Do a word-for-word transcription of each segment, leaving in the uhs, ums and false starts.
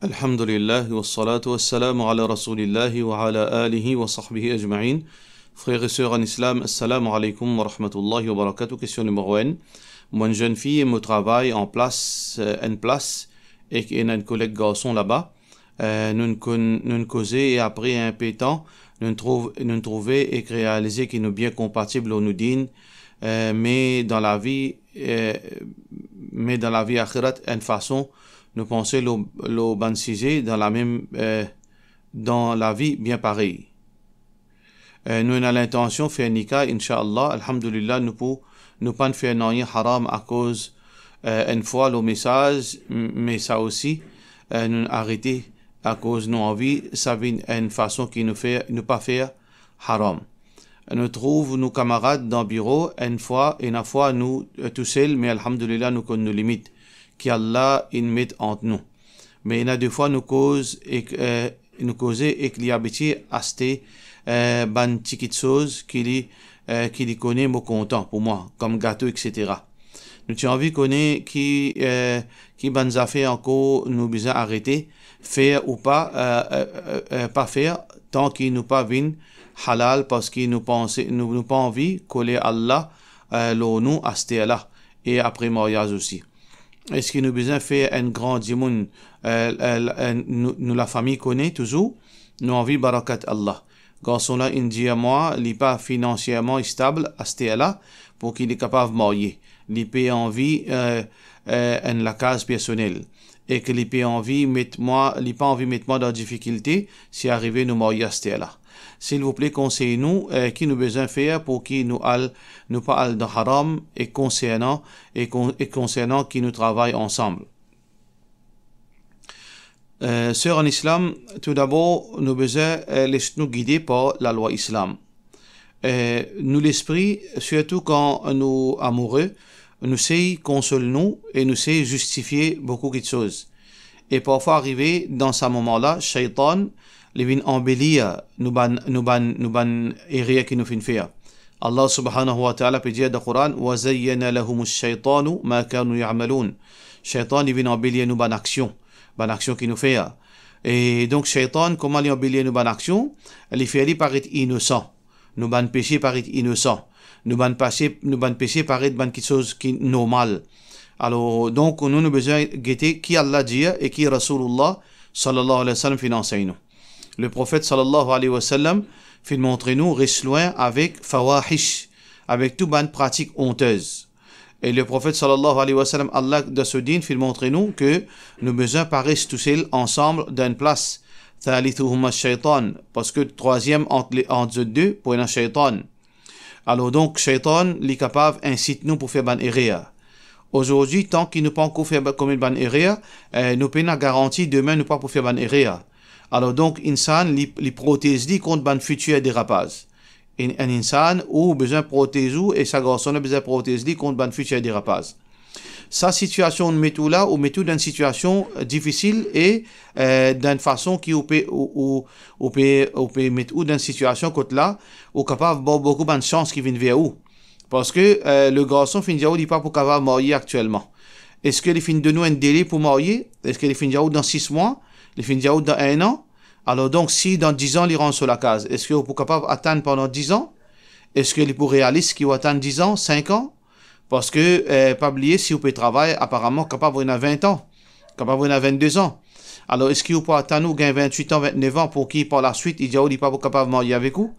Alhamdulillah, wassalatu wassalamu ala Rasulillah wa ala alihi wa sahbihi ajma'in. Frer e ser an Islam, assalamu alaikum wa rahmatullahi wa barakatuh. Kestion nimero enn. Mo enn zenn fi e mo travay an plas, eh, enn plas, ek ena enn koleg garson laba. Eh, nou konn, nou koze e apre enpe tan, nou trouv, nou trouve ek realize ki nou bien konpatib lor nou din, eh, me dan lavi, eh, me dan lavi axirat, enn fason, nou panse lor, lor bann size dan lamem, eh, dan lavi bien parey. Eh, nou ena lintansion fer nika, inshallah, alhamdulillah, nou pou, nou pa'nn fer nanye haram akoz, eh, enn fwa lor mesaz, m-, me sa osi, eh, nou arete akoz nou anvi sa vinn enn fason ki nou fer, nou pa fer haram. Nou trouv nou kamarad dan biro, enn fwa, ena fwa nou, eh, tousel, me alhamdulillah, nou konn nou limit ki Allah inn met ant nou. Me ena defwa nou koz ek, eh, nou koze ek li abitie aste, eh, bann ti kitsoz ki li, eh, ki li kone mo kontan pou mwa, kom gato, et cetera. Nou ti anvi kone ki, eh, ki bann zafer ankor nou bizin arete, fer ou pa, eh, eh, eh, eh, pa fer, tan ki nou pa vinn halal, parski nou panse, nou, nou pa anvi koler Allah, eh, lor nou asterla e apre maryaz osi. Eski nou bizin fer enn gran dimoun, eh, eh, eh, nou, nou lafami kone touzour, nou anvi barakat Allah. Garson la inn dir mwa, li pa finansierman estab asterla pou ki li kapav marye. Li pe anvi, eh, eh, enn lakaz personel. Ek li pe anvi met mwa, li pa anvi met mwa dan difikilte si arive nou marye asterla. Silvouple, konsey nou, eh, ki nou bizin fer pou ki nou al, nou pa al dan haram, e konsernan, e kon-, e konsernan ki nou travay ansam. Eh, ser an Islam, toudabor, nou bizin, eh, les nou gide par lalwa Islam. Eh, nou lespri, sirtou kan nou amoure, nou sey konsol nou e nou sey zistifie boukou kitsoz. E parfwa arive, dan sa moman la, Shaytan, li vinn anbelir nou bann, nou bann, nou bann erer ki nou finn fer. Allah subhanahu wa ta'ala pe dir dan Koran, "Wa zayyana lahumu shaytanu ma kanu ya'malun." Shaytan, li vinn anbelir nou bann aksion, bann aksion ki nou fer. E donk, Shaytan, kouma li anbelir nou bann aksion, li fer li paret inosan. Nou bann pese paret inosan. Nou bann pase, nou bann pese paret bann kitsoz ki normal. Alor, donk, nou, nou bizin gete ki Allah dir e ki Rasoulullah sallallahu alayhi wa sallam finn ansegn nou. Leprofet sallallahu alayhi wa sallam finn montre nou res lwin avek fawahish, avek tou bann pratik ontez. E Leprofet sallallahu alayhi wa sallam, Allah dan so din, finn montre nou ke nou bizin pa res tousel ansam dan enn plas. Thalithuhuma shaytan, parski trwaziem ant le, ant zot de pou ena shaytan. Alor donk, shaytan, li kapav insit nou pou fer bann erer. Azordi, tan ki nou pa ankor fer ba-, komet bann erer, eh, nou pena garanti demin nou pa pou fer bann erer. Alor donk, insan, li, li protez li kont bann fitir derapaz. Enn, enn insan, ou bizin protez ou, e sa garson la bizin protez li kont bann fitir derapaz. Sa sitiasion ou met ou la, ou met ou dan enn sitiasion, eh, difisil e, eh, dan enn fason ki ou pe, ou, ou, ou pe, ou pe met ou dan enn sitiasion kot la, ou kapav bar boukou bann sans ki vinn ver ou. Parski, eh, le garson finn dir ou li pa pou kapav marye aktielman. Eski li finn donn ou enn dele pou marye? Eski li finn dir ou dan sis mwa? Li finn dir ou dan enn an? Alor donk, si dan diz an li rann so lakaz, eski ou pou kapav atann pandan diz an? Eski li pou realis ki ou atann diz an, sink an? Parski, eh, pa bliye, si ou pe travay, aparaman, kapav ou ena vin an, kapav ou ena vinn-de-an. Alor, eski ou pou atann ou gagn vinn-wit an, vinn-nef an, pou ki par laswit, li dir ou li pa pou kapav marye avek ou?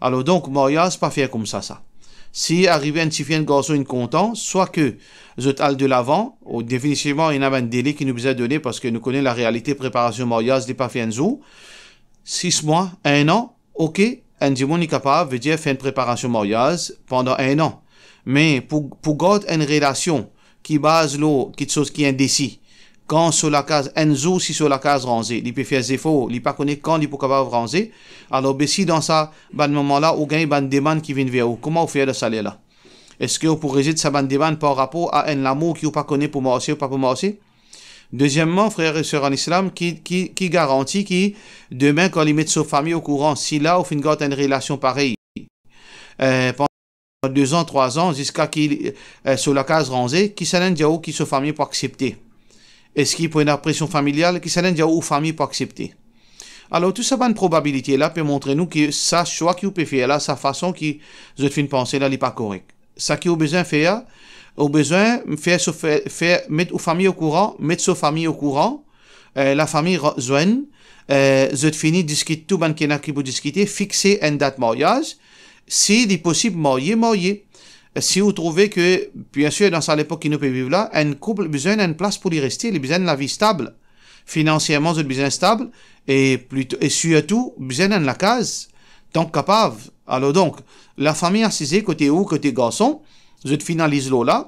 Alor donk, maryaz pa fer koumsa sa. Si arive enn tifi, enn garson, inn kontan, swa ke zot al delavan, ou definitivman, ena bann dele ki nou bizin done, parski nou kone larealite, preparasion maryaz, li pa fer enn zour, sis mwa, enn an, oke, enn dimoun li kapav, vedir fer enn preparasion maryaz pandan enn an. Me pou, pou gard enn relasion ki baz lor kitsoz ki indesi, kan so lakaz, enn zour si so lakaz ranze, li pe fer zefor, li pa kone kan li pou kapav ranze, alor be si dan sa bann moman la ou gagn bann demann ki vinn ver ou, kouma ou fer dan sa ler la? Eski ou pou rezet sa bann demann par rapor a enn lamour ki ou pa kone pou marse ou pa pou marse? Dezieman, frer e ser an Islam, ki, ki, ki garanti ki demin, kan li met so fami okouran, si la ou finn gard enn relasion parey, eh, pandan de-z-an, trwa-z-an, ziska ki, eh, so lakaz ranze, kisannla dir ou ki so fami pou aksepte? Eski pou ena presion familial, ki sa ena dir ou fami pou aksepte. Alor, tou sa bann probabilite la pe montre nou ki sa swa ki ou pe fer la, sa fason ki zot finn panse la, li pa korek. Sa ki ou bizin fer, ou bizin fer so, fer, fer, met ou fami okouran, met so fami okouran, eh, lafami ra-, zwenn, eh, zot fini diskit tou bann ki ena ki pou diskite, fixe enn dat maryaz. Si li posib marye, marye. Si ou trouve ke, biensir, dan sa lepok ki nou pe viv la, enn koup bizin enn plas pou li reste, li bizin enn lavi stab. Finansierman, zot bizin stab, e plito, e sirtou, bizin enn lakaz, tank kapav. Alor donk, lafami asize kote ou, kote garson, zot finaliz lor la,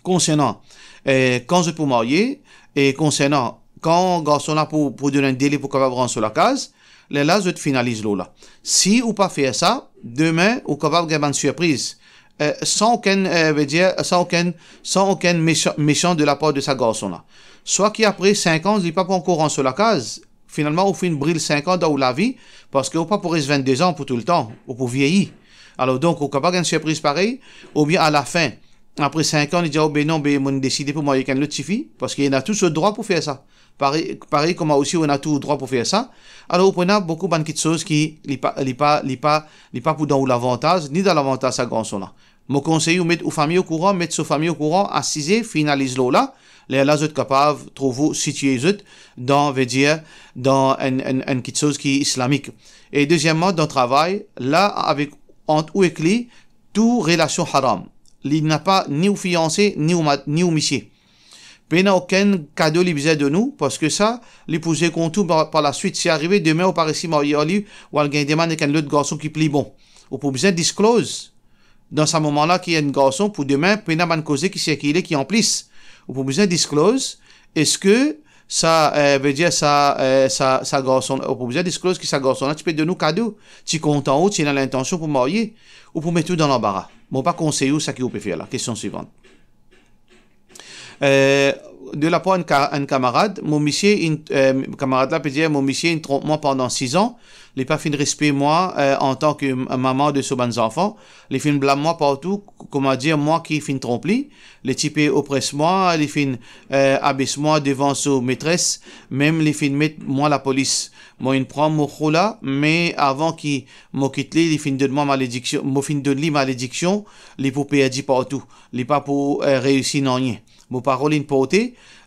konsernan, eh, kan zot pou marye, e konsernan kan garson la pou, pou donn enn dele pou kapav rann so lakaz, lerla zot finaliz lor la. Si ou pa fer sa, demin ou kapav gagn bann sirpriz, eh, san okenn, eh, vedir, san okenn, san okenn mesan, mesan de lapar de sa garson la. Swa ki apre sink an, li pa pou ankor rann so lakaz, finalman ou finn bril sink an dan ou lavi, parski ou pa pou res vennde an pou toultan, ou pou vieyi. Alor donk, ou kapav gagn sirpriz parey, oubien alafin, apre sink an, li dir, "Oh, be non, be, mo'nn deside pou marye ek enn lot tifi," parski ena tou so drwa pou fer sa. Parey, parey kouma osi ou ena tou drwa pou fer sa. Alor, ou pou ena boukou bann kitsoz ki li pa, li pa, li pa, li pa pou dan ou lavantaz, ni dan lavantaz sa garson la. Mo konsey ou met ou fami okouran, met so fami okouran, asize, finaliz lor la, lerla zot kapav trouv ou sitie zot dan, vedir, dan enn, enn, enn kitsoz ki islamik. E dezieman, dan travay, la avek, ant ou ek li, tou relasion haram. Li napa ni ou fianse, ni ou ma-, ni ou misie. Pena okenn kado li bizin donn ou, parski sa, li pou zwe kont ou par, par laswit. Si arive demin ou pa resi marye ar li, ou al gagn demann ek enn lot garson ki pli bon. Ou pou bizin disclose dan sa moman la ki enn garson, pou demin pena bann koze ki sirkile ki anplis. Ou pou bizin disclose, eski sa, eh, vedir sa, eh, sa, sa garson, ou pou bizin disclose ki sa garson la ti pe donn ou kado, ti kontan ou, ti ena lintansion pou marye, ou pou met ou dan lanbara. Mo pa konsey ou sa ki ou pe fer la. Kestion swivan. Eh, de lapar enn ka-, enn kamarad, mo misie inn, eh, kamarad la pe dir, mo misie inn tronp mwa pandan siz an, li pa finn respekte mwa, eh, antan ki m-, mama de so bann zanfan, li finn blam mwa partou, k-, kouma dir mwa ki finn tronp li, li ti pe opres mwa, li finn, eh, abes mwa devan so metres, mem li finn met mwa lapolis. Mo inn pran mo khoula, me avan ki mo kit li, li finn donn mwa malediksion, mo finn donn li malediksion, li pou perdi partou. Li pa pou, eh, reisi nanye. Mo parol inn porte,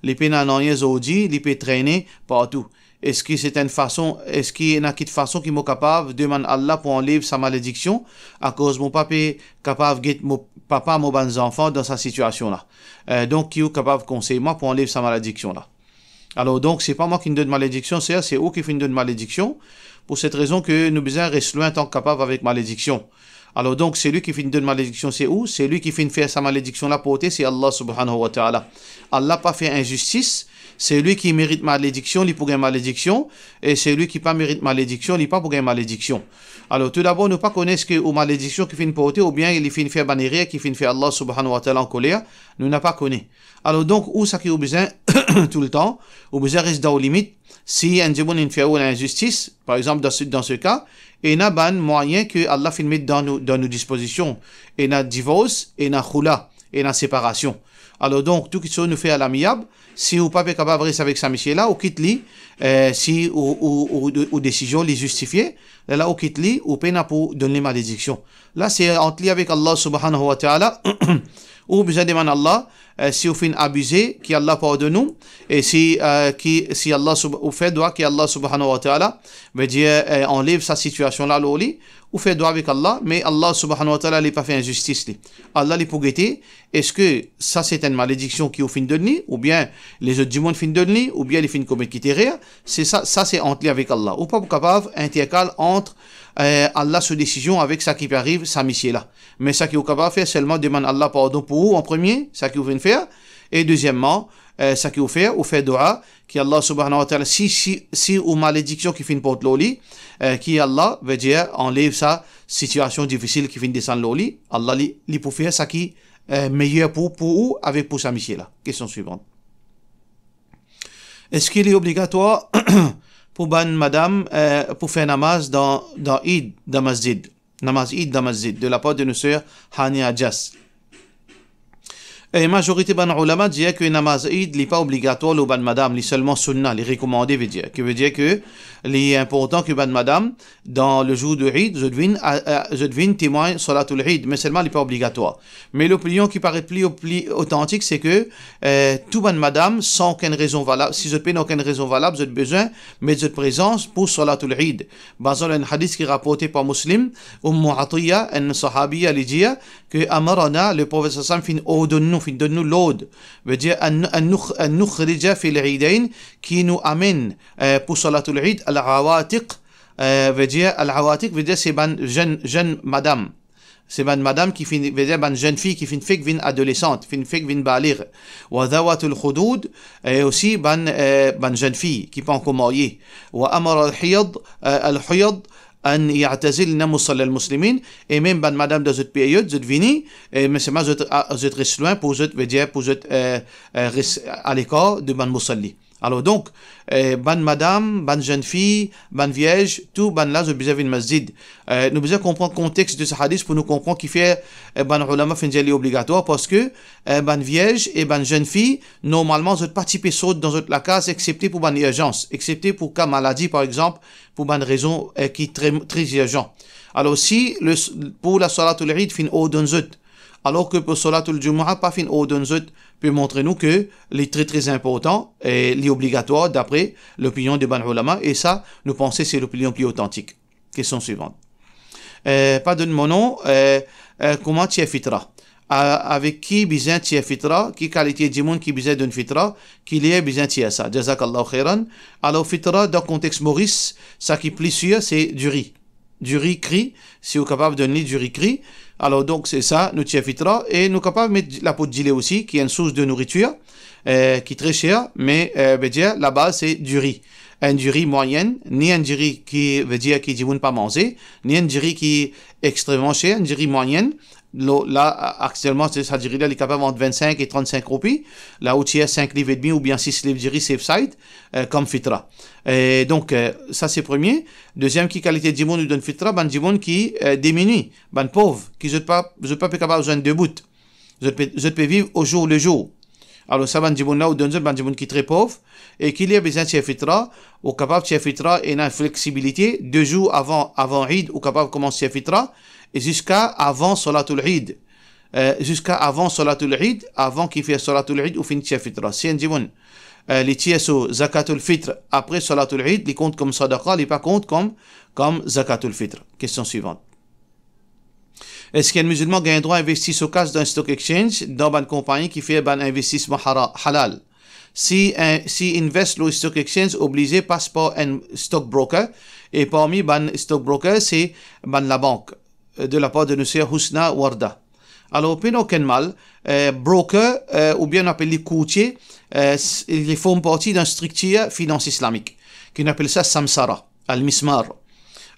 li pena nanye zordi, li pe trene partou. Eski se enn fason, eski ena kit fason ki mo kapav demann Allah pou anlev sa malediksion, akoz mo pa pe kapav get mo papa mo bann zanfan dan sa sitiasion la? Eh, donk, ki ou kapav konsey mwa pou anlev sa malediksion la? Alor donk, se pa mwa ki donn malediksion, se, se ou ki finn donn malediksion. Pou set rezon ke nou bizin res lwin tan ki kapav avek malediksion. Alor donk, selwi ki finn donn malediksion se ou, selwi ki finn fer sa malediksion la porte se Allah subhanahu wa ta'ala. Allah pa fer inzistis, selwi ki merit malediksion, li pou gagn malediksion, e selwi ki pa merit malediksion, li pa pou gagn malediksion. Alor, toudabor, nou pa kone eski ou malediksion ki finn porte, oubien li finn fer bann erer ki finn fer Allah subhanahu wa ta'ala ankoler, nou napa kone. Alor donk, ou sa ki ou bizin toultan, ou bizin res dan ou limit. Si enn dimoun inn fer ou enn inzistis, par exanp, dan se, dan se ka, ena bann mwayin ke Allah finn met dan nou, dan nou dispozision, ena divors, ena khoula, ena separasion. Alor donk, tou kitsoz nou fer alamiab, si ou pa pe kapav res avek sa misie la, ou kit li, eh, si ou, ou, ou, ou desizion li zistifie, lerla ou kit li, ou pena pou donn li malediksion. La se ant li avek Allah subhanahu wa ta'ala, ou bizin demann Allah, eh, si ou finn abize, ki Allah pardonn ou, e si, eh, ki, si Allah sub-, ou fer dwa ki Allah subhanahu wa ta'ala, vedir, eh, anlev sa sitiasion la lor li, ou fer dwa avek Allah, me Allah subhanahu wa ta'ala li pa fer inzistis li. Allah li pou gete, eski sa se enn malediksion ki ou finn donn li, oubien lezot dimoun finn donn li, oubien li finn komet kit erer, se sa, sa se ant li avek Allah. Ou pa pou kapav interkal ant, eh, Allah so desizion avek sa ki pe ariv sa misie la. Me sa ki ou kapav fer, selman demann Allah pardon pou ou an premie, sa ki ou finn fer, e dezieman, eh, sa ki ou fer, ou fer dua, ki Allah subhanahu wa ta'ala, si, si, si ou malediksion ki finn port lor li, eh, ki Allah, vedir, anlev sa sitiasion difisil ki finn desann lor li, Allah li, li pou fer sa ki, eh, meyer pou, pou ou avek pou sa misie la. Kestion swivan. Eski li obligatwar pou bann madam, eh, pou fer namaz dan, dan Eid, dan masjid? Namaz Eid dan masjid, de lapar de nou ser Hania Jas. E mazorite bann oulama dir ke namaz Eid, li pa obligatwar lor bann madam, li selman sunna, li rekomande, vedir. Ki vedir ke li inportan ke bann madam, dan le zour de Eid, zot vinn, a, a, zot vinn temwagn Salatul Eid, me selman li pa obligatwar. Me lopinion ki paret pli, pli otantik, se ke, eh, tou bann madam, san okenn rezon valab, si zot pena okenn rezon valab, zot bizin met zot prezans pou Salatul Eid. Bazan lor enn hadis ki raporte par Muslim, Umm Atiya, enn sahabiya, li dir, ke amarana, le Profet sallam finn ordonn nou, finn donn nou lord, vedir an, an nukh-, an nukhrija fil Eidayn, ki nou amenn, eh, pou Salatul Eid, al-awatiq, eh, vedir al-awatiq, vedir se bann zenn, zenn madam. Se bann madam ki finn, vedir bann zenn fi ki finn fek vinn adolesant, finn fek vinn baligh. Wa dhawatul khudud, e osi bann, eh, bann zenn fi ki pa ankor marye. Wa amara al-hiyad, eh, al-hiyad, an ya'tazilna musalla al-muslimin, e mem bann madam dan zot period, zot vini, e me selman zot, a, zot res lwin pou zot, vedir pou zot, eh, eh, res alekar de bann musalli. Alor donk, eh, bann madam, bann zenn fi, bann vierz, tou bann la zot bizin vinn masjid. Eh, nou bizin konpran kontex de sa hadis pou nou konpran kifer, eh, bann oulama finn dir li obligatwar, parski, eh, bann vierz e bann zenn fi, normalman zot pa ti pe sort dan zot lakaz, exsepte pou bann irzans, exsepte pou ka maladi, par exanp, pou bann rezon, eh, ki tre, tre irzan. Alor, si le, pou la Salatul Eid finn ordonn zot, alor ke pou Salatul Jumu'ah pa finn ordonn zot, pe montre nou ke li tre, tre inportan e li obligatwar dapre lopinion de bann oulama, e sa, nou panse se lopinion pli otantik. Kestion swivant. Eh, padonn mo non, eh, eh, kouma tir fitra? A-, avek ki bizin tir fitra? Ki kalite dimoun ki bizin donn fitra? Ki ler bizin tir sa? Jazakallahu khairan. Alor, fitra, dan kontex Moris, sa ki pli sir, se diri. Diri kri, si ou kapav donn li diri kri. Alor, donk, se sa, nou tir fitra, e nou kapav met lapoud dile osi, ki enn sours de nouritir, eh, ki tre ser, me, eh, vedir, labaz, se diri. Enn diri mwayenn, ni enn diri ki, vedir, ki dimoun pa manze, ni enn diri ki extrememan ser, enn diri mwayenn, lo-, la, a-, aktielman, se sa diri la, li kapav ant vennsink e trannsink roupi, la ou tir sink liv edmi oubien sis liv diri safe side, eh, kom fitra. E donk, eh, sa se premie. Deziem, ki kalite dimoun ou donn fitra? Bann dimoun ki, eh, diminui, bann pov, ki zot pa, zot pa pe kapav zwenn de bout. Zot pe, zot pe viv au jour le jour. Alor, sa bann dimoun la, ou donn zot, bann dimoun ki tre pov, e ki ler bizin tir fitra, ou kapav tir fitra, ena fleksibilite, de zour avan, avan Eid, ou kapav koumans tir fitra, e ziska avan Salatul Eid. Eh, ziska avan Salatul Eid, avan ki fer Salatul Eid, ou finn tir fitra. Si enn dimoun, eh, li tir so Zakatul Fitr apre Salatul Eid, li kont kom sadaqa, li pa kont kom, kom Zakatul Fitr. Kestion swivant. Eski enn mizilman gagn drwa investi so kas dan stock exchange, dan bann konpagni ki fer bann investisman hara-, halal? Si, eh, si invest lor stock exchange, oblize pas par enn stock broker, e parmi bann stock broker, se bann labank, eh, de lapar de nou ser Husna Warda. Alor, pena okenn mal, eh, broker, eh, oubien nou apel li kourtie, eh, s-, li form parti dan striktir finans islamik, ki nou apel sa Samsara, Al-Mismar.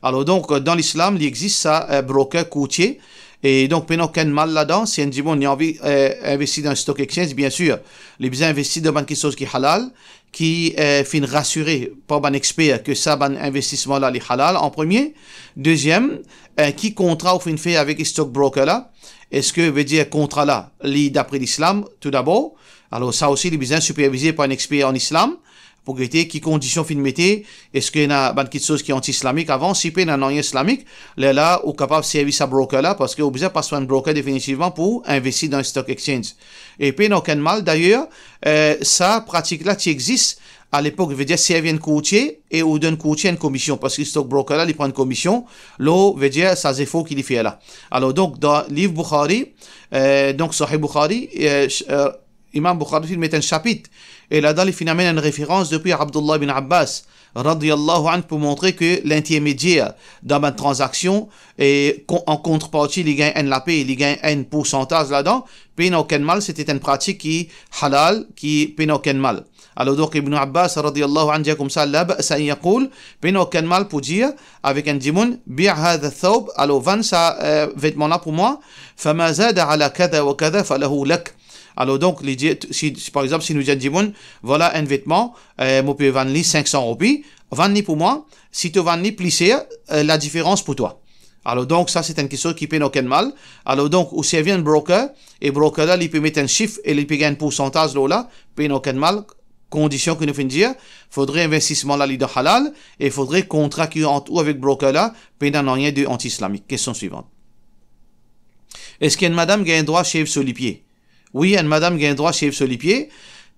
Alor, donk, dan lislam, li exist sa, eh, broker, kourtie, e donk, pena okenn mal ladan, si enn dimoun li anvi, eh, investi dan stock exchange, bien sir, li bizin investi dan bann kiksoz ki halal, ki, eh, finn rasire par bann exper ke sa bann investisman la, li halal, an premie. Deziem, eh, ki kontra ou finn fer avek stock broker la? Eski, vedir, kontra la, li dapre lislam, toudabor? Alor, sa osi, li bizin sipervize par enn exper an islam, pou gete ki kondision finn mete, eski ena bann kiksoz ki anti-islamik avan, si pena nanye islamik, lerla ou kapav servi sa broker la, parski ou bizin pas par enn broker definitivman pou investi dan stock exchange. E pena okenn mal, dayer, eh, sa pratik la ti exist alepok, vedir servi enn kourtie e ou donn kourtie enn komision, parski stock broker la, li pran enn komision lor, vedir sa zefor ki li fer la. Alor, donk, dan liv Bukhari, eh, donk Sahih Bukhari, eh, ch-, eh, Imam Bukhari finn met enn sapit, e ladan li finn amenn enn referans depi Abdullah bin Abbas, radiyallahu anhu, pou montre ke lintermedier dan bann tranzaksion, e kon-, an kontreparti, li gagn enn lape, li gagn enn poursantaz ladan, pena okenn mal, sete enn pratik ki halal, ki pena okenn mal. Alor donk, Ibn Abbas, radiyallahu anhu, dir koumsa, "La ba'sa an yaqul", pena okenn mal pou dir avek enn dimoun, "Bi' hadha thawb", alor vann sa, eh, vetman la pou mwa, "fama zada ala kadha wa kadha falahu lak". Alor donk, li dir, si, si, par exanp, si nou dir enn dimoun, "Vwala enn vetman, eh, mo pe vann li sink san roupi, vann li pou mwa, si to vann li pli ser, eh, ladiferans pou twa." Alor donk, sa se enn kiksoz ki pena okenn mal. Alor donk, ou servi enn broker, e broker la, li pe met enn sif e li pe gagn poursantaz lor la, pena okenn mal. Kondision ki nou finn dir, fodre investisman la li dan halal, e fodre kontra ki ant ou avek broker la, pena nanye de anti-islamik. Kestion swivan. Eski enn madam gagn drwa shev so lipie? Wi, enn madam gagn drwa shev so lipie,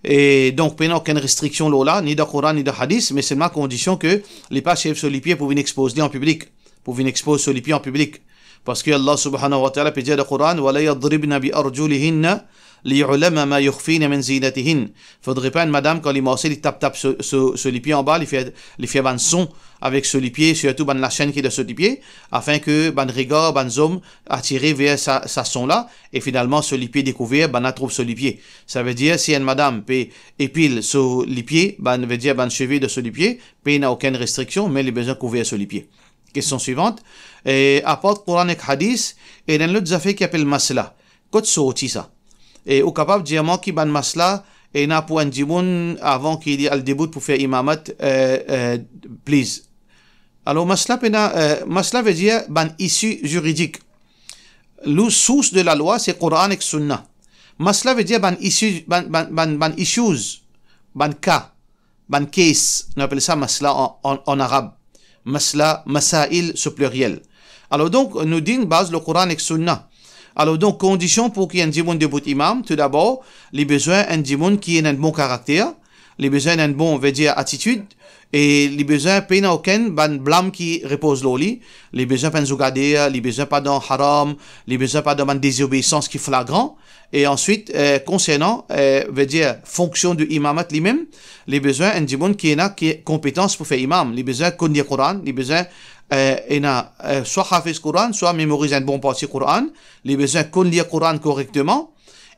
e donk pena okenn restriksion lor la, ni dan Koran, ni dan hadis, me selman kondision ke li pa shev so lipie pou vinn expoz li an piblik, pou vinn expoz so lipie an piblik. Parski Allah subhanahu wa ta'ala pe dir dan Koran, "Wa la yadribna bi arjulihinna liyu'lama ma yukhfina min zinatihin." Fodre pa enn madam, kan li marse, li tap-tap so, so, so lipie anba, li fer, li fer bann son avek so lipie, sirtou bann lasenn ki dan so lipie, afin ke bann regar bann zom atire ver sa, sa son la, e finalman so lipie dekouver, bann la trouv so lipie. Savedir, si enn madam pe epil so lipie, bann, vedir bann seve dan so lipie, pena okenn restriksion, me li bizin kouver so lipie. Kestion swivan. E apar Koran ek hadis, ena enn lot zafer ki apel masla. Kot sorti sa? E ou kapav dir mwa ki bann masla ena pou enn dimoun avan ki li al debout pou fer imamat, eh, eh, please? Alor, masla pena, eh, masla vedir bann isi ziridik. Lou sours de lalwa, se Koran ek Sunna. Masla vedir bann isi, bann, bann, bann, bann issues, bann ka, bann case, nou apel sa masla an, an, an arab. Masla, masail, so pliriel. Alor donk, nou dinn baz lor Koran ek Sunna. Alor donk, kondision pou ki enn dimoun debout imam, toudabor, li bizin enn dimoun ki ena enn bon karakter, li bizin enn bon, vedir atitid, e li bizin pena okenn bann blam ki repoz lor li, li bizin pa enn zougader, li bizin pa dan haram, li bizin pa dan bann dezobeisans ki flagran, e answit, eh, konsernan, eh, vedir fonksion de imamat limem, li bizin enn dimoun ki ena ki konpetans pou fer imam, li bizin konn lir Koran, li bizin, eh, ena, eh, swa hafiz Koran, swa memoriz enn bon parti Koran, li bizin konn lir Koran korekteman,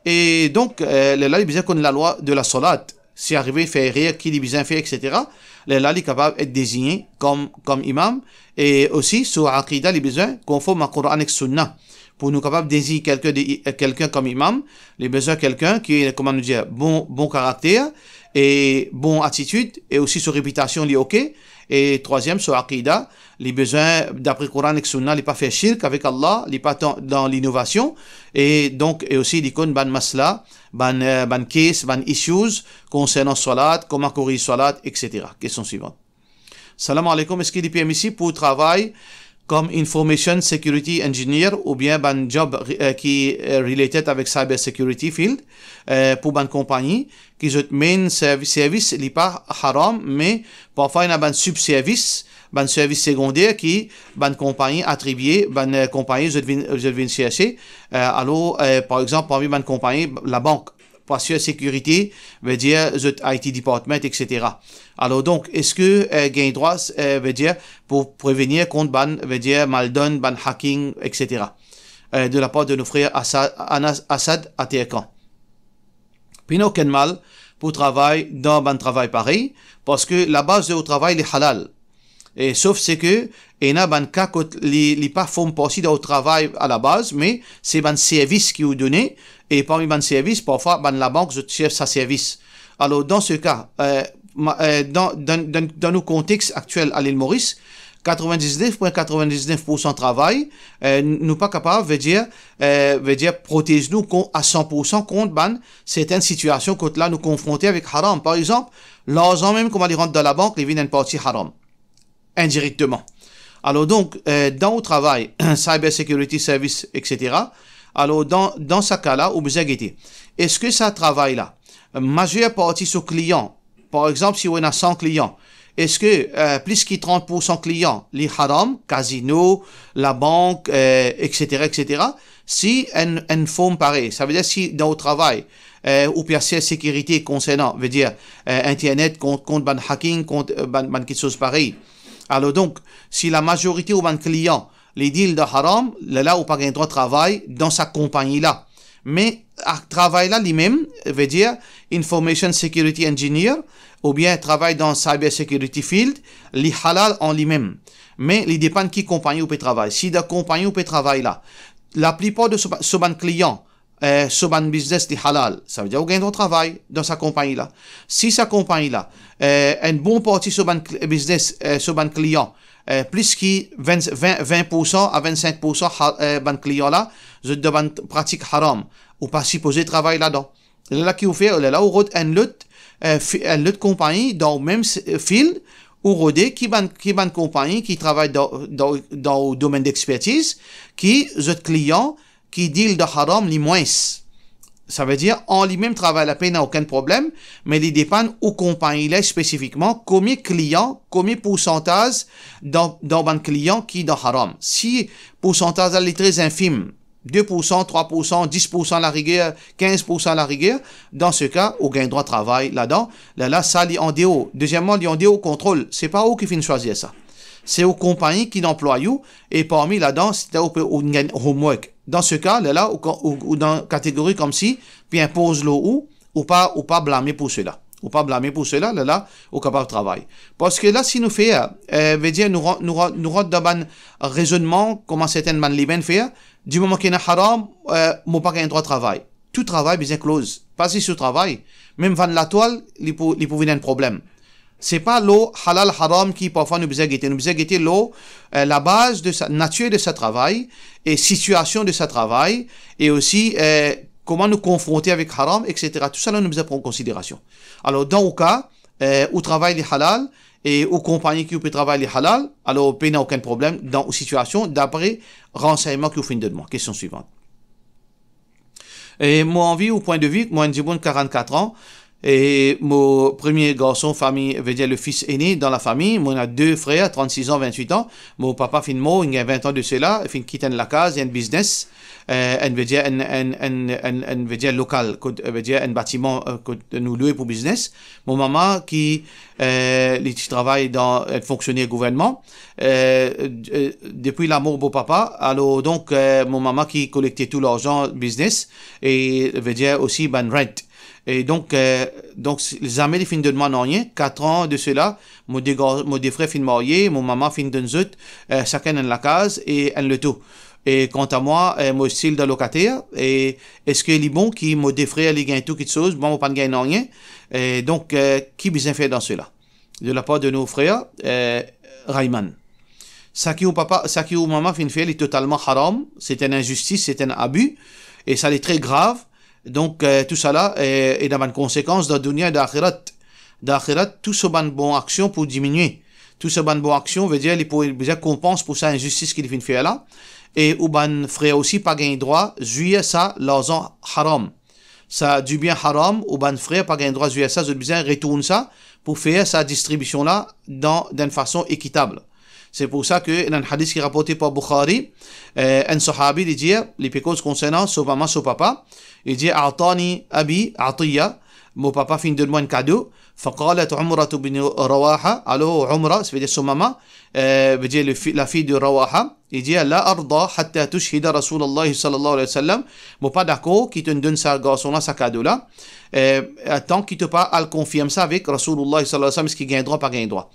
e donk, eh, lerla li bizin konn lalwa de lasalat. Si arive fer erer, ki li bizin fer, et cetera, lerla li kapav et dezigne kom, kom imam, e osi so akida li bizin konform a Koran ek Sunna. Pou nou kapav dezign kelkenn de, kelkenn kom imam, li bizin kelkenn ki, kouma nou dir, bon, bon karakter e bon atitid, e osi so repitasion li oke, e trwaziem, so akida, li bizin, dapre Koran ek Sunna, li pa fer shirk avek Allah, li pa tan-, dan linovasion, e donk, e osi li konn bann masla, bann, eh, bann case, bann issues konsernan salat, kouma koriz salat, et cetera. Kestion swivan. Salam alaikum, eski li permisib pou travay kom Information Security Engineer oubien bann job, eh, ki, eh, related avek cyber security field, eh, pou bann konpagni ki zot main servi-, servis li pa haram, me parfwa ena bann sub-servis, bann servis segonder ki bann konpagni atribie, bann, eh, konpagni zot vinn, zot vinn serse, eh, alor, eh, par exanp, parmi bann konpagni, labank, pou asir sekirite, vedir zot I T department, et cetera. Alor donk, eski, eh, gagn drwa, eh, vedir pou prevenir kont bann, vedir maldonn, bann hacking, et cetera, eh, de lapar de nou frer Asa-, Anas-, Asad Aterkan? Pena okenn mal pou travay dan bann travay parey, parski labaz de ou travay li halal. E sof seki ena bann ka kot li, li pa form parti dan ou travay alabaz, me se bann servis ki ou done, e parmi bann servis, parfwa bann labank zot servi sa servis. Alor, dan se ka, eh, ma-, eh, dan, dan, dan, dan nou kontex aktiel a Lil Moris, katrevin-diznef pwin katrevin-diznef poursan travay, eh, nou pa kapav, vedir, eh, vedir protez nou kon-, a san poursan kont bann sertenn sitiasion kot la nou konfronte avek haram. Par exanp, larzan mem kouma li rant dan labank, li vinn enn parti haram, indirekteman. Alor donk, eh, dan ou travay, cyber security service, et cetera, alor dan, dan sa ka la, ou bizin gete. Eski sa travay la, mazer parti so klian, par exanp, si ou ena san klian, eski, eh, plis ki trant poursan klian, li haram, kazino, labank, eh, et cetera, et cetera, si enn, enn form parey, savedir si dan ou travay, eh, ou pe asir sekirite konsernan, vedir, eh, internet, kont, kont bann hacking, kont, eh, bann, bann kiksoz parey. Alor donk, si lamazorite ou bann klian, li deal dan haram, lerla ou pa gagn drwa travay dan sa konpagni la. Me, a, travay la limem, vedir Information Security Engineer, oubien travay dan cyber security field, li halal an limem. Me li depann ki konpagni ou pe travay. Si dan konpagni ou pe travay la, laplipar de so ba-, so bann klian, eh, so bann biznes li halal, savedir ou gagn drwa travay dan sa konpagni la. Si sa konpagni la, eh, enn bon parti so bann kli-, biznes, eh, so bann klian, eh, plis ki vin, vin, vin poursan a vinn-sink poursan ha-, eh, bann klian la, zot dan bann pratik haram. Ou pa sipoze travay ladan. Lerla ki ou fer, lerla ou rod enn lot, eh, fi-, enn lot konpagni dan ou mem s-, eh, field, ou rode ki bann, ki bann konpagni ki travay dan, dan, dan ou domenn dexpertiz, ki zot klian ki deal dan haram li mwins. Savedir, an limem travay la pena okenn problem, me li depann ou konpagni la spesifikman, komie klian, komie poursantaz dan, dan bann klian ki dan haram. Si poursantaz la li tre infim, de poursan, trwa poursan, dis poursan lariger, kinz poursan lariger, dan se ka, ou gagn drwa travay ladan, lerla sa li andeor. Dezieman, li andeor ou kontrol. Se pa ou ki finn swazir sa. Se ou konpagni ki anplway ou, e parmi ladan, se ou pe, ou gagn homework. Dan se ka, lerla, ou, ou, ou dan kategori koumsi, pe inpoz lor ou, ou pa, ou pa blame pou sela. Ou pa blame pou sela, lerla, ou kapav travay. Parski la, si nou fer, eh, vedir nou ran-, nou ran-, nou rant dan bann rezonnman, kouma sertenn bann liben fer, dimoman ki ena haram, eh, mo pa gagn drwa travay. Tou travay bizin close. Pa zis tou travay. Mem vann latwal, li pou, li pou vinn enn problem. Se pa lor halal haram ki parfwa nou bizin gete. Nou bizin gete lor, eh, labaz de sa, natir de sa travay, e sitiasion de sa travay, e osi, eh, kouma nou konfronte avek haram, et cetera. Tou sa la nou bizin pran konsiderasion. Alor, dan ou ka, eh, ou travay li halal, e ou konpagni ki ou pe travay li halal, alor pena okenn problem dan ou sitiasion, dapre ransegnman ki ou finn donn mwa. Kestion swivan. E mo anvi ou pwin de vi, mo enn dimoun karant-kat an, e mo premie garson fami, vedir le fils aîné dan lafami, mo ena de frer, trant-sis an, vinn-wit an, mo papa finn mor, inn gagn vin an de sela, finn kit enn lakaz, enn biznes, eh, enn, vedir enn, enn, enn, enn, enn, vedir lokal, kot, vedir enn batiman, eh, kot nou lwe pou biznes. Mo mama ki, eh, li ti travay dan, eh, fonksioner gouvernman, eh, eh, depi lamor mo papa, alor donk, eh, mo mama ki kolekte tou larzan biznes, e vedir osi bann rent. E donk, eh, donk, si, zame li finn donn mwa nanye. Kat an de sela, mo de gar-, mo de frer finn marye, mo mama finn donn zot, eh, sakenn enn lakaz e enn loto. E kanta mwa, eh, mo stil dan lokater, e eski li bon ki mo de frer li gagn tou kiksoz, mwa mo pa'nn gagn nanye? E donk, eh, ki bizin fer dan sela? De lapar de nou frer, eh, Rayman. Sa ki ou papa, sa ki ou mama finn fer, li totalman haram, se enn inzistis, se enn abi, e sa li tre grav. Donk, eh, tou sala, eh, ena bann konsekans dan dounia e dan axirat. Dan axirat, tou so bann bon aksion pou diminie. Tou so bann bon aksion, vedir, li pou bizin konpans pou sa inzistis ki li finn fer la. E ou bann frer osi pa gagn drwa zwir sa larzan haram. Sa dibien haram, ou bann frer pa gagn drwa zwir sa, zot bizin retourn sa pou fer sa distribision la dan, dan enn fason ekitab. Se pou sa ke ena enn hadis ki raporte par Bukhari, eh, enn sahabi, li dir, li pe koz konsernan so mama, so papa, li dir, "A'tani abi atiya", mo papa finn donn mwa enn kado, "faqalat Umratu bin Rawaha", alor Umra, savedir so mama, eh, vedir le fi-, lafiy de Rawaha, li dir, "La arda hatta tushhida Rasulullah sallallahu alayhi wa sallam", mo pa dakor ki to donn sa garson la sa kado la, eh, tan ki to pa al konfirm sa avek Rasulullah sallallahu alayhi wa sallam, eski gagn drwa, pa gagn drwa.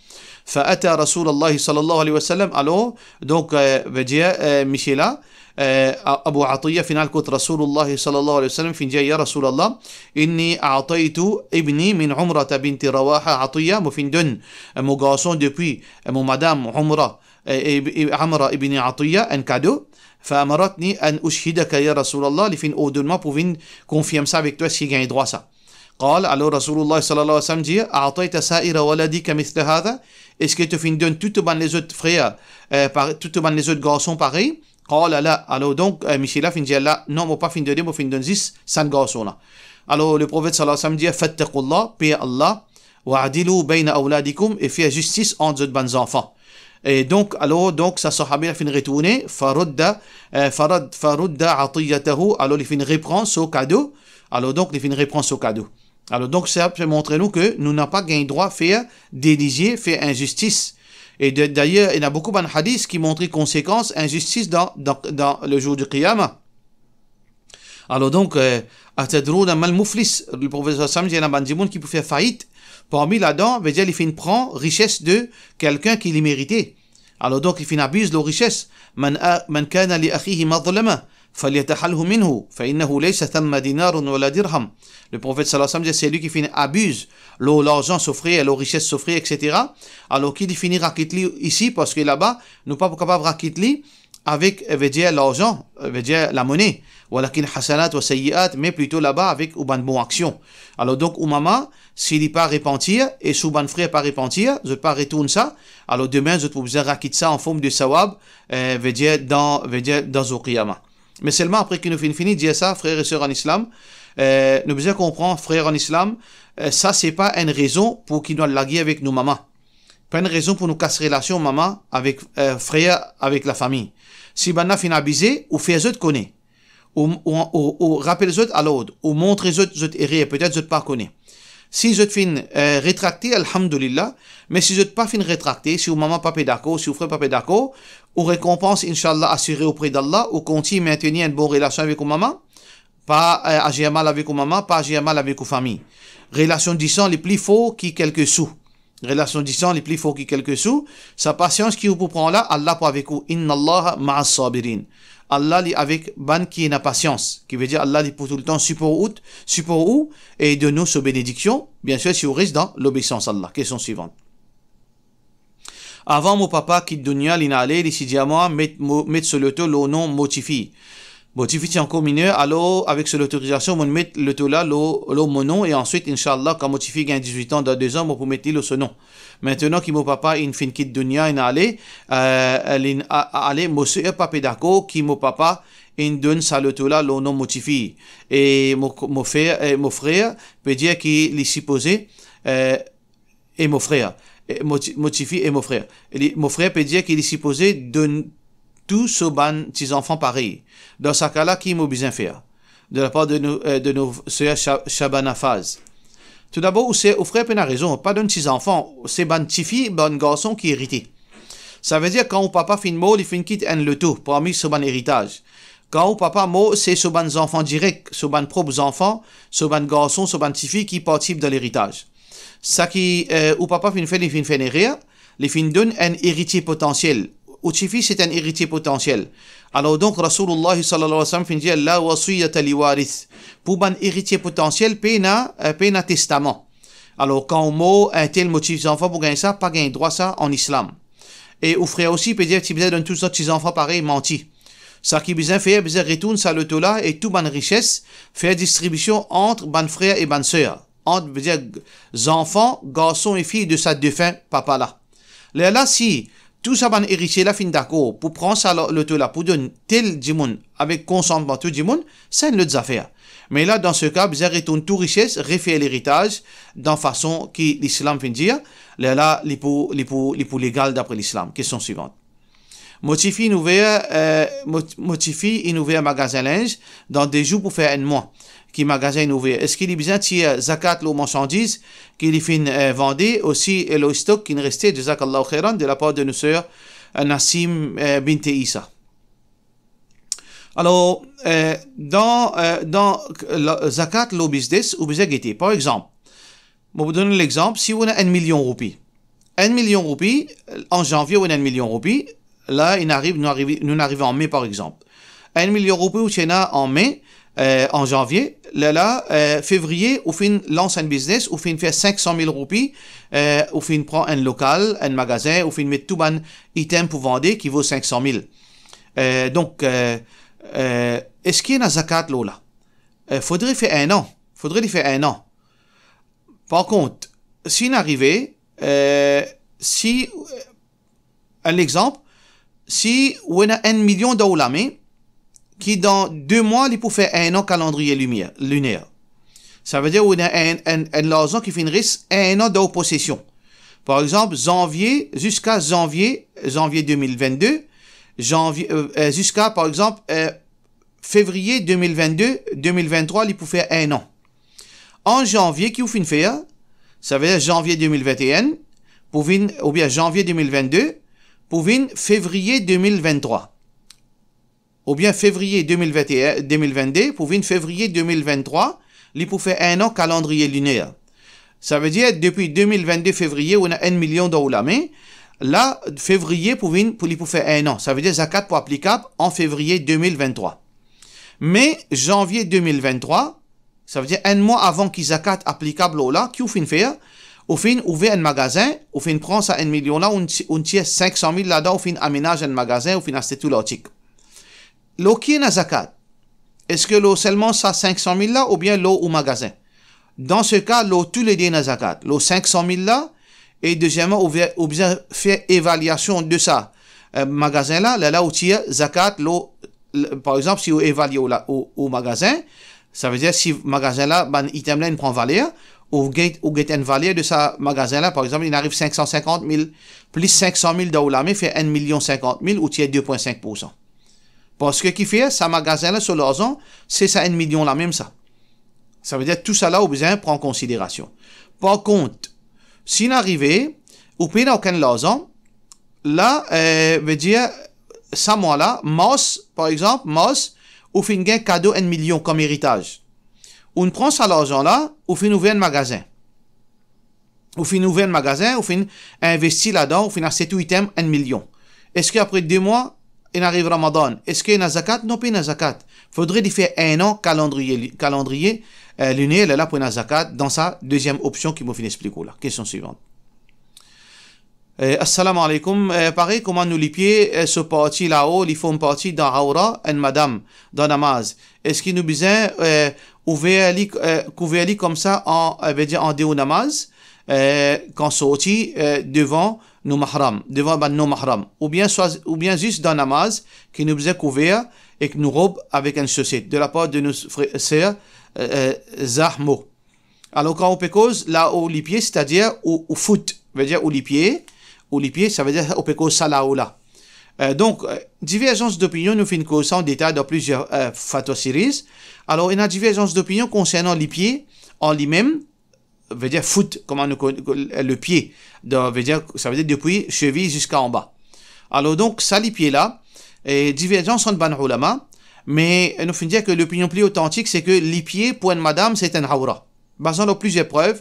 Fa ata Rasulullah sallallahu alayhi wa sallam, alor, donk, eh, vedir, eh, misie la, eh, A-, Abu Atiya finn al kot Rasulullah sallallahu alayhi wa sallam, finn dir, "Ya Rasulullah, inni a'taytu ibni min Umrata binti Rawaha atiya", mo finn donn, eh, mo garson depi, eh, mo madam Umra, eh, ib-, ib-, Amra ibn Atiya enn kado, "fa amaratni an ushhidaka ya Rasulullah", li finn ordonn mwa pou vinn konfirm sa avek twa, eski gagn drwa sa. Qal, alor Rasulullah sallallahu alayhi wa sallam dir, "A'tayta sa'ira waladika mithla hadha?" Eski to finn donn tou to bann lezot frer, eh, par-, tou to bann lezot garson parey? Qala la. Alor donk, eh, misie la finn dir la, "Non, mo pa finn donn, mo finn donn zis sa garson la." Alor, Leprofet sallallahu alayhi wa sallam dir, "Fattaqullah, per Allah, wa'dilu bayna awladikum", e fer zistis ant zot bann zanfan. E donk, alor, donk, sa sahabi la finn retourne, farudda, eh, farad-, farudda atiyatahu, alor li finn repran so kado, alor donk, li finn repran so kado. Alor donk, sa pe montre nou ke nou napa gagn drwa fer delizie, fer inzistis. E de-, dayer, ena boukou bann hadis ki montre konsekans inzistis dan, dan, dan le zour di Qiyama. Alor donk, eh, "Atadrouna mal muflis?" Leprofet sallallahu alayhi wa sallam dir, ena bann dimoun ki pou fer fayit. Parmi ladan, vedir li finn pran rises de kelkenn ki li merite. Alor donk, li finn abiz lor rises. "Man a-, man kana li akhihi mazlama." فليتحلله منه، فإنه ليس ثم دينار ولا درهم. Le profèt sallallahu alayhi wa sallam dir, selwi ki finn abiz lor larzan so frer, lor rises so frer, et cetera, alor ki li fini rakit li isi, parski laba, nou pa pou kapav rakit li avek, eh, vedir larzan, eh, vedir lamone, walakin hasanat wa sayyiat, me plito laba avek ou bann bon aksion. Alor donk, ou mama, si li pa repantir, e si ou bann frer pa repantir, zot pa retourn sa, alor demin, zot pou bizin rakit sa an form de sawab, eh, vedir dan, vedir dan zour qiyama. Me selman apre ki nou finn fini dir sa, frer e ser an Islam, eh, nou bizin konpran, frer an Islam, eh, sa se pa enn rezon pou ki nou al lagere avek nou mama. Pa enn rezon pou nou kas relasion mama avek, eh, frer, avek lafami. Si bannla finn abize, ou fer zot kone. Ou, ou, ou, ou rapel zot alord, ou montre zot, zot erer, petet zot pa kone. Si zot finn, eh, retrakte, alhamdulillah, me si zot pa finn retrakte, si ou mama pa pe dakor, si ou frer pa pe dakor, ou rekonpans, inshallah, asire opre d'Allah, ou kontign mintenir enn bon relasion avek ou mama, pa, eh, azir mal avek ou mama, pa azir mal avek ou fami. Relasion disan li pli for ki kelke sou. Relasion disan li pli for ki kelke sou. Sa pasians ki ou pou pran la, Allah pou avek ou. Innallaha ma'as sabirin. Allah li avek bann ki ena pasians. Ki vedir Allah li pou toultan sipor ou, sipor ou, e donn ou so benediksion, biensir si ou res dan lobeisans Allah. Kestion swivan. Avan mo papa kit dunya, linn ale, li ti dir mwa, met mo, met so loto lor nom mo tifi. Mo tifi ti ankor miner, alor avek so lotorizasion, mo'nn met loto la lor, lor mo nom, e answit, inshallah, kan mo tifi gagn dizwit an, dan de zan, mo pou met li lor so nom. Mintenan ki mo papa inn finn kit dunya, inn ale, eh, linn a-, a-, ale, mo ser pa pe dakor ki mo papa inn donn sa loto la lor nom mo tifi. E mo, mo frer, e mo frer pe dir ki li sipoze, eh, e mo frer, e mo ti, mo tifi e mo frer. E li, mo frer pe dir ki li sipoze donn tou so bann ti zanfan parey. Dan sa ka la, ki mo bizin fer? De lapar de nou, eh, de nou ser Sha-, Shabana Faz. Toudabor, ou ser, ou frer pena rezon, pa donn ti zanfan, se bann tifi, bann garson ki erite. Savedir, kan ou papa finn mor, li finn kit enn loto parmi so bann eritaz. Kan ou papa mor, se so bann zanfan direk, so bann prop zanfan, so bann garson, so bann tifi ki partisip dan leritaz. Seki, eh, ou papa finn fer, li finn fer enn erer, li finn donn enn eritie potansiel. Ou tifi, se enn eritie potansiel. Alor donk, Rasoulullah sallallahu alayhi wa sallam finn dir, "La wasiyata li warith." Pou bann eritie potansiel, pena, eh, pena testaman. Alor, kan ou mor, entel mo ti zanfan pou gagn sa, pa gagn drwa sa an Islam. E ou frer osi, pe dir, ti bizin donn tou so ti zanfan parey, manti. Seki bizin fer, bizin retourn sa loto la e tou bann rises, fer distribision ant bann frer e bann ser, ant, vedir, zanfan, garson e fiy de sa defin papa la. Lerla, si tou sa bann eritie la finn dakor pou pran sa lo-, loto la pou donn tel dimoun avek konsantman tou dimoun, sa enn lot zafer. Me la, dan se ka, bizin retourn tou rises, refer leritaz dan fason ki Lislam finn dir, lerla, li pou, li pou, li pou legal dapre Lislam. Kestion swivan. Mo tifi inn ouver, eh, mo, mo tifi inn ouver magazin linz dan de zour pou fer enn mwa ki magazin inn ouver. Eski li bizin tir zakat lor marsandiz ki li finn, eh, vande, osi, eh, lor stok ki'nn reste? Jazakallahu khairan, de lapar de nou ser, eh, Nasim, eh, binte Isa. Alor, eh, dan, eh, dan, eh, la, zakat lor biznes, ou bizin gete. Par exanp, mo pou donn lexanp, si ou ena enn milion roupi. Enn milion roupi, an zanvie, ou ena enn milion roupi, la, inn ariv, nou arive, nou'nn arive an me, par exanp. Enn milion roupi ou ti ena an me, eh, an zanvie, lerla, eh, fevriye, ou finn lans enn biznes, ou finn fer sink san mil roupi, eh, ou finn pran enn lokal, enn magazin, ou finn met tou bann item pou vande ki vo sink san mil. Eh, donk, eh, eh, eski ena zakat lor la? Eh, fodre fer enn an. Fodre li fer enn an. Par kont, si inn arive, eh, si, enn lexanp, si ou ena enn milion dan ou lame, ki dan de mwa li pou fer enn an kalandriye limier, liner. Savedir ou ena enn, enn, enn larzan ki finn res enn an dan ou posesion. Par exanp, zanvie, ziska zanvie, zanvie de mil vennde, zanvie, eh, eh, ziska, par exanp, eh, fevriye de mil vennde, de mil venntrwa, li pou fer enn an. An zanvie ki ou finn fer, savedir zanvie de mil vennenn pou vinn, oubien zanvie de mil vennde pou vinn fevriye de mil venntrwa. Oubien fevriye de mil vennenn, de mil vennde pou vinn fevriye de mil venntrwa, li pou fer enn an kalandriye liner. Savedir, depi de mil vennde fevriye, ou ena enn milion dan ou lame, la, fevriye pou vinn, pou li pou fer enn an. Savedir, zakat pou aplikab an fevriye de mil venntrwa. Me zanvie de mil venntrwa, savedir enn mwa avan ki zakat aplikab lor la, ki ou finn fer? Ou finn ouver enn magazin, ou finn pran sa enn milion la, ou ti-, ou tir sink san mil ladan, ou finn amenaz enn magazin, ou finn aste tou lartik. Lor ki ena zakat? Eski lor selman sa sink san mil la oubien lor ou magazin? Dan se ka, lor toulede ena zakat. Lor sink san mil la, e dezieman, ou ve-, ou bizin fer evaliasion de sa, eh, magazin la, lerla ou tir zakat lor, l-, par exanp, si ou evalie ou la, ou, ou magazin, savedir si magazin la, bann item la, inn pran valer, ou get, ou get enn valer de sa magazin la, par exanp, inn ariv sink san sinkant mil, plis sink san mil dan ou lame, fer enn milion sinkant mil, ou tir de pwin sink poursan. Parski ki fer, sa magazin la, so larzan, se sa enn milion la mem sa. Savedir tousala ou bizin pran konsiderasion. Par kont, si inn arive, ou pena okenn larzan, la, eh, vedir, sa mwa la, mars, par exanp, mars, ou finn gagn kado enn milion kom eritaz. Ou pran sa larzan la, ou finn ouver enn magazin. Ou finn ouver enn magazin, ou finn investi ladan, ou finn aste tou item enn milion. Eski apre de mwa, inn ariv Ramadan, eski ena zakat? Non, pena zakat. Fodre li fer enn an kalandriye li-, kalandriye, eh, liner, lerla pou ena zakat dan sa deziem opsion ki mo finn explik ou la. Kestion swivant. Eh, assalamu alaikum. Eh, parey kouma nou lipie, eh, so parti lao, li form parti dan aura enn madam dan namaz. Eski nou bizin, eh, ouver li, eh, kouver li koumsa an, eh, vedir an deor namaz, eh, kan sorti, eh, devan nou mahram, devan bann non mahram, oubien swa, oubien zis dan namaz ki nou bizin kouver ek nou rob avek enn soset, de lapar de nou fre-, ser, eh, eh, Zahmo. Alor, kan ou pe koz lao lipie, setadir ou, ou fout, vedir ou lipie, ou lipie, savedir ou pe koz sa lao la. Eh, donk, eh, diverzans dopinion, nou finn koz sa an detay dan plizier, eh, fatwa series. Alor, ena diverzans dopinion konsernan lipie an limem, vedir fout, kouma nou kon-, kon-, lepie, dan, vedir, savedir depi seviy ziska anba. Alor, donk, sa lipie la, eh, diverzans ant bann oulama, me nou finn dir ke lopinion pli otantik, se ke lipie pou enn madam, se enn aura. Bazan lor plizier prev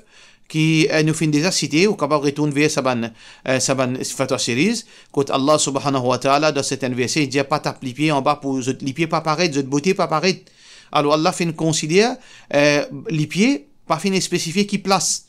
ki, eh, nou finn deza site, ou kapav retourn ver sa bann, eh, sa bann fatwa series, kot Allah subhanahu wa ta'ala, dan sertin verse, li dir, pa tap lipie anba pou zot lipie pa paret, zot bote pa paret. Alor, Allah finn konsider, eh, lipie, pa finn spesifie ki plas.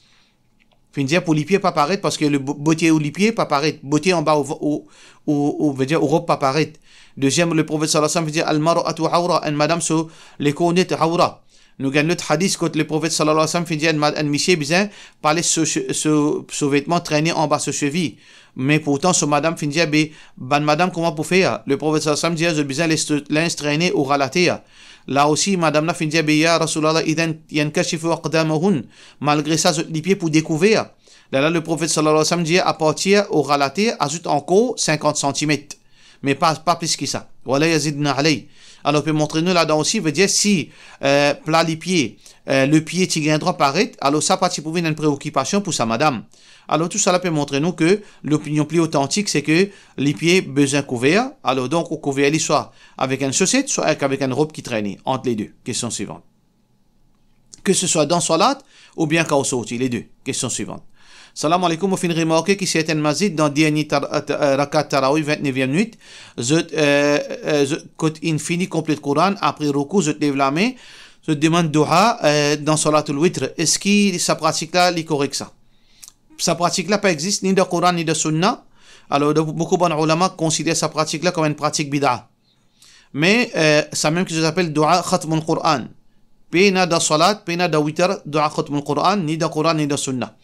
Finn dir pou lipie pa paret, parski le bo-, bote ou lipie pa paret, bote anba ou, ou, ou, ou, vedir ou rob pa paret. Deziem, le Profet sallallahu alayhi wa sallam finn dir, "Al-mar'atu awra", enn madam so lekor net awra. Nou gagn lot hadis kot le Profet sallallahu alayhi wa sallam finn dir enn ma-, enn misie bizin pa les so, so, so, so vetman trene anba so seviy. Me pourtan so madam finn dir, be, bann madam kouma pou fer? Le Profet sallallahu alayhi wa sallam dir, zot bizin les so linz trene oral ater. La osi, madam la finn dir, be, ya Rasulullah, idhan yankashifu aqdamuhun. Malgre sa, zot lipie pou dekouver. Lerla le Profet sallallahu alayhi wa sallam dir, apartir oral ater, azout ankor sinkant santimet. Me pa, pa plis ki sa. Wala yazidna alay. Alor, pe montre nou ladan osi, vedir si, eh, pla lipie, eh, lepie ti gagn drwa paret, alor sa pa ti pou vinn enn preokipasion pou sa madam. Alor, tousala pe montre nou ke lopinion pli otantik, se ke lipie bizin kouver. Alor, donk, ou kouver li swa avek enn soset, swa ek avek enn rob ki trene, ant le de. Kestion swivant. Ke se swa dan swalat oubien kan ou sorti, le de. Kestion swivant. Salam aleykoum, mo finn remarke ki sertin masjid dan dernie tar-, eh, rakat tarawih vintneviem nwit, zot, eh, eh, zot, kot inn fini konplet Koran, apre roukou, zot lev lame, zot demann doua, eh, dan swalatul witr. Eski sa pratik la, li korek sa? Sa pratik la pa existe ni dan Koran, ni dan Sunna. Alor, donk, boukou bann oulama konsider sa pratik la kom enn pratik bida. Me, eh, samem ki zot apel doua khatmul Koran. Pena dan swalat, pena dan witr, doua khatmul Koran, ni dan Koran, ni dan Sunna.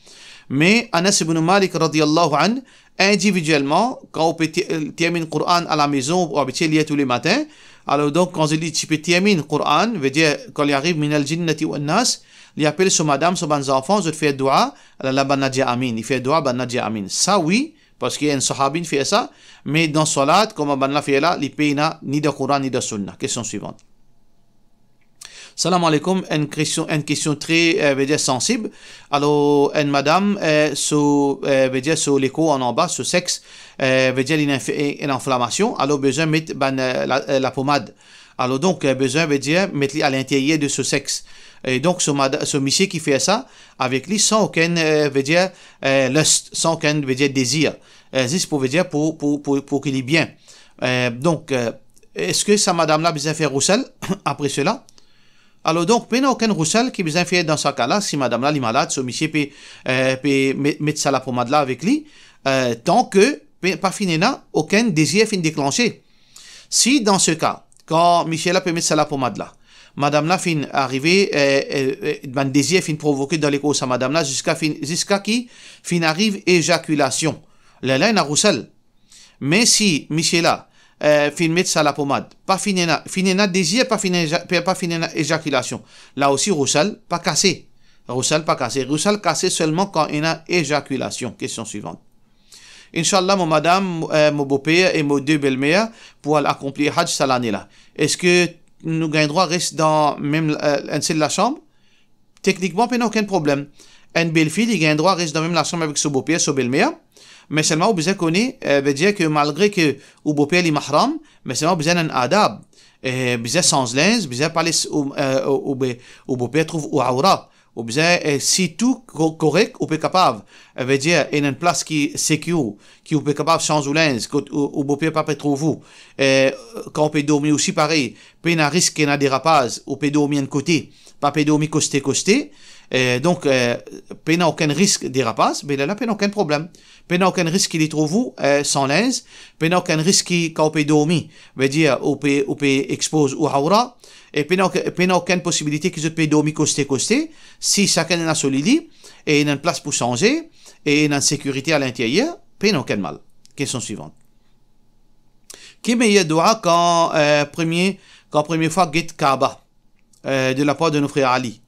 Me Anas ibn Malik radiyallahu anh, individielman, kan ou pe te-, terminn Koran alamezon, ou abitie lir toulematin, alor donk, kan li ti pe terminn Koran, vedir, kan li ariv minal jinnati wan nas, li apel so madam, so bann zanfan, zot fer doua, la, la bann la dir amin. Li fer doua, bann la dir amin. Sa wi, parski enn sahabi inn fer sa, me dan swalat, kouma bann la fer la, li pena ni dan Koran, ni dan Sunna. Kestion swivant. Salam aleykoum, enn kestion, enn kestion tre, eh, vedir sansib. Alor, enn madam, eh, so, eh, vedir so lekor an anba, so sex, eh, vedir li ena enn, enn enflamasion, alor bizin met bann, eh, la, eh, lapomad. Alor donk, eh, bizin, vedir, met li alinteryer de so sex. E donk, so mad-, so misie ki fer sa avek li san okenn, eh, vedir, eh, lust, san okenn, vedir, dezir. Eh, zis pou, vedir, pou, pou, pou, pou ki li bien. Eh, donk, eh, eski sa madam la bizin fer ghusl apre sela? Alor donk, pena okenn ghusl ki bizin fer dan sa ka la, si madam la li malad, so misie pe, eh, pe met, met sa lapomad la avek li, eh, tan ke pe, pa finn ena okenn dezir finn deklanse. Si dan se ka, kan misie la pe met sa lapomad la, madam la finn arive, eh, eh, eh, bann dezir finn provoke dan lekor sa madam la, ziska finn, ziska ki finn ariv ezakilasion, lerla ena ghusl. Me si misie la, eh, finn met sa lapomad, pa finn ena, finn ena dezir, pa finn ena, pa finn ena ezakilasion, la osi ghusl pa kase. Ghusl pa kase. Ghusl kase selman kan ena ezakilasion. Kestion swivan. Inshallah, mo madam, eh, mo boper e mo de belmer pou al akonplir Hadj sa lane la. Eski nou gagn drwa res dan mem, eh, enn sel lasam? Teknikman, pena okenn problem. Enn belfi, li gagn drwa res dan mem lasam avek so boper, so belmer. Me selman ou bizin kone, eh, vedir ke malgre ke ou boper li mahram, me selman ou bizin enn adab. Eh, bizin sanz linz, bizin pa les ou, eh, ou, ou be-, ou boper trouv ou aura. Ou bizin, eh, si tou ko-, korek, ou pe kapav, eh, vedir, ena enn plas ki secure, ki ou pe kapav sanz ou linz, kot ou, ou boper pa pe trouv ou. Eh, kan ou pe dormi osi parey, pena risk ena derapaz, ou pe dormi enn kote, pa pe dormi koste koste. Eh, donk, eh, pena okenn risk derapaz, be lerla pena okenn problem. Pena okenn risk ki li trouv ou, eh, san linz, pena okenn risk ki, kan ou pe dormi, vedir, ou pe, ou pe expoz ou aura, e pena ok-, pena okenn posibilite ki zot pe dormi koste koste, si sakenn ena so lili, e ena enn plas pou sanze, e ena enn sekirite a linteryer, pena okenn mal. Kestion swivan. Ki meyer dua kan, eh, premie, kan premie fwa get Kaaba, eh, de lapar de nou frer Ali?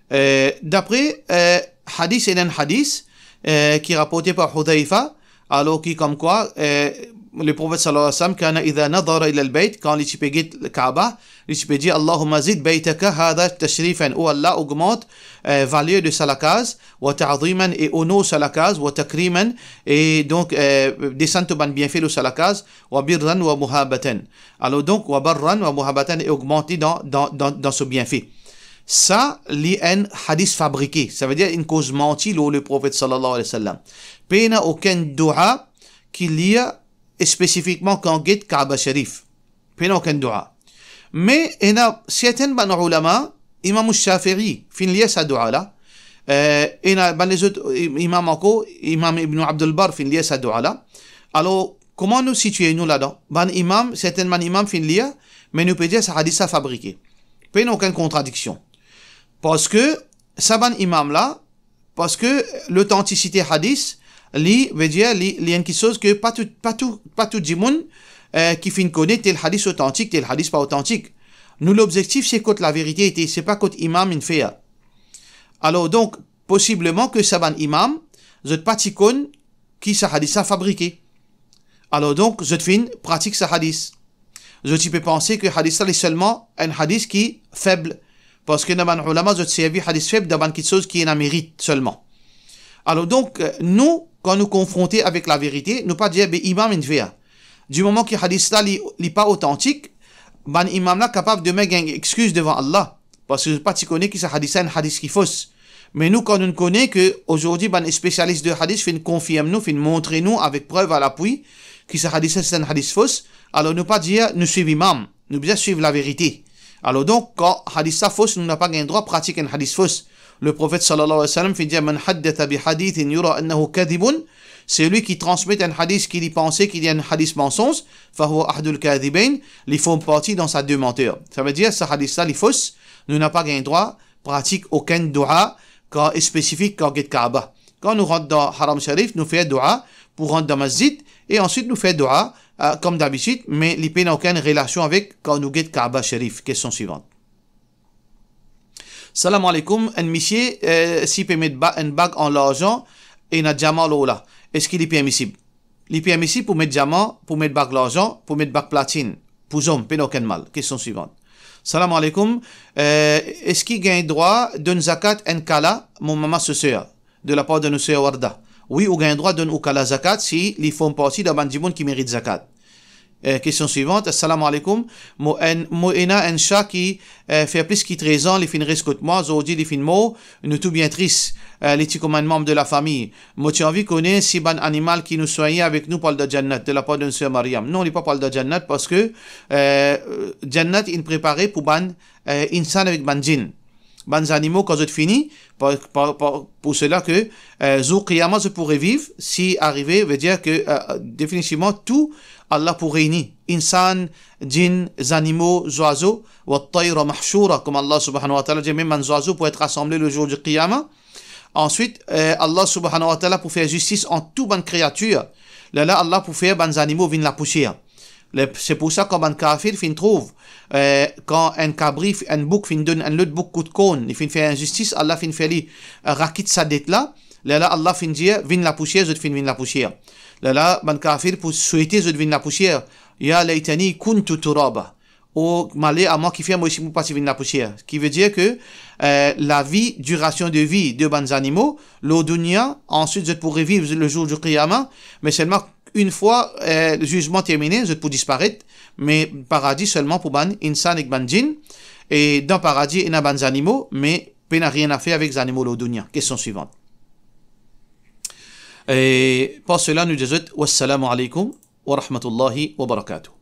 Eh, dapre, eh, hadis, ena enn hadis, eh, ki raporte par Hudhaifa, alor ki komkwa, eh, le Profet sallallahu alayhi wa sallam, kana idha nadhara ila al-bayt, kan li ti pe get Kaaba, li ti pe dir, "Allahumma zid baytaka hadha tashrifan", "O Allah, ogmant, eh, valer de sa lakaz, wa ta'dhiman, e onor sa lakaz, wa takriman, e donk, eh, desann to bann bienfe lor sa lakaz, wa birran wa muhabatan." Alor donk, wa barran wa muhabatan, e ogmant li dan, dan, dan, dan so bienfe. Sa, li enn hadis fabrike, savedir inn koz manti lor le Profet sallallahu alayhi wa sallam. Pena okenn dua ki lir spesifikman kan get Kaaba Sharif. Pena okenn dua. Me ena sertin bann oulama, Imam Shafi'i finn lir sa dua la. Eh, ena bann lezot im-, imam ankor, Imam Ibn Abdul Barr finn lir sa dua la. Alor, kouma nou sitie nou ladan? Bann imam, sertin bann imam finn lir, me nou pe dir sa hadis la fabrike. Pena okenn kontradiksion. Parski sa bann imam la, parski lotantisite hadis, li, vedir, li, li enn kiksoz ke pa tou, pa tou, pa tou dimoun, eh, ki finn kone tel hadis otantik, tel hadis pa otantik. Nou lobzektif se kot laverite ete, se pa kot imam inn fer. Alor donk, posibleman ke sa bann imam, zot pa ti konn ki sa hadis la fabrike. Alor donk, zot finn pratik sa hadis. Zot ti pe panse ke hadis la li selman enn hadis ki feb, parski ena bann oulama zot servi hadis feb dan bann kiksoz ki ena merit selman. Alor donk, nou, kan nou konfronte avek laverite, nou pa dir, "Be imam inn fer." Di moman ki hadis la, li, li pa otantik, bann imam la kapav demin gagn exkiz devan Allah, parski zot pa ti kone ki sa hadis la enn hadis ki fos. Me nou, kan nou kone ke azordi bann spesialis de hadis finn konfirm nou, finn montre nou avek prev a lapwi ki sa hadis la se enn hadis fos, alor nou pa dir nou swiv imam, nou bizin swiv laverite. Alor donk, kan hadis la fos, nou napa gagn drwa pratik enn hadis fos. Le Profet sallallahu alayhi wa sallam finn dir, "Man haddatha bi hadithin yura annahu kadhibun", selwi ki transmet enn hadis ki li panse ki li enn hadis mansonz, "fahuwa ahadul kadhibayn", li form parti dan sa de manter. Savedir, sa hadis la, li fos, nou napa gagn drwa pratik okenn dua kan spesifik kan get Kaaba. Kan nou rant dan Haram Sharif, nou fer dua pou rant dan masjid, e answit nou fer dua, eh, kom dabitid, me li pena okenn relasion avek kan nou get Kaaba Sharif. Kestion swivan. Salam aleykoum, enn misie, eh, si pe met ba-, enn bag an larzan, ena diaman lor la, eski li permisib? Li permisib pou met diaman, pou met bag larzan, pou met bag platinn, pou zom, pena okenn mal. Kestion swivan. Salam aleykoum, eh, eski gagn drwa donn zakat enn kala, mo mama so ser, de lapar de nou ser Warda? Wi, ou gagn drwa donn ou kala zakat si li form parti dan bann dimoun ki merit zakat. Eh, kestion swivant, assalamu alaikum. Mo enn, mo ena enn sa ki, eh, fer plis ki trez an, li finn res kot mwa, zordi li finn mor, nou tou bien tris. Eh, li ti kouma enn manb de lafami. Mo ti anvi kone si bann animal ki nou swagne avek nou pou al dan Jannat, de lapar de nou ser Mariam. Non, li pa pou al dan Jannat parski, eh, Jannat inn prepare pou bann, eh, insan avek bann jinn. Bann zanimo, kan zot fini, par, par, par, pou sela ke, eh, zour Qiyama, zot pou reviv, si arive, vedir ke, eh, definitivman, tou, Allah pou reyni. Insan, jinn, zanimo, zwazo, wa tayra mahshura, kouma Allah subhanahu wa ta'ala dir, mem bann zwazo pou et rasanble le zour di Qiyama. Answit, eh, Allah subhanahu wa ta'ala pou fer zistis ant tou bann kreatir. Lerla Allah pou fer bann zanimo vinn lapousier. Le, se pou sa, kan bann kafir finn trouv, eh, kan enn kabri, enn bouk finn donn enn lot bouk kout korn, li finn fer inzistis, Allah finn fer li, eh, rakit sa det la, lerla Allah finn dir, vinn lapousier, zot finn vinn lapousier. Lerla bann kafir pou swete zot vinn lapousier. Ya laytani kuntu turaba. O maler a mwa, kifer mwa osi mo pa ti vinn lapousier. Ki vedir ke, eh, lavi, dirasion de vi de bann zanimo, lor dounia, answit zot pou reviv le zour di Qiyama, me selman enn fwa, eh, zizman termine, zot pou disparet, me paradi selman pou bann insan ek bann jinn, e dan paradi ena bann zanimo, me pena rien a fer avek zanimo lor dounia. Kestion swivant. E par sela, nou dir zot, wassalamu alaikum wa rahmatullahi wa barakatuh.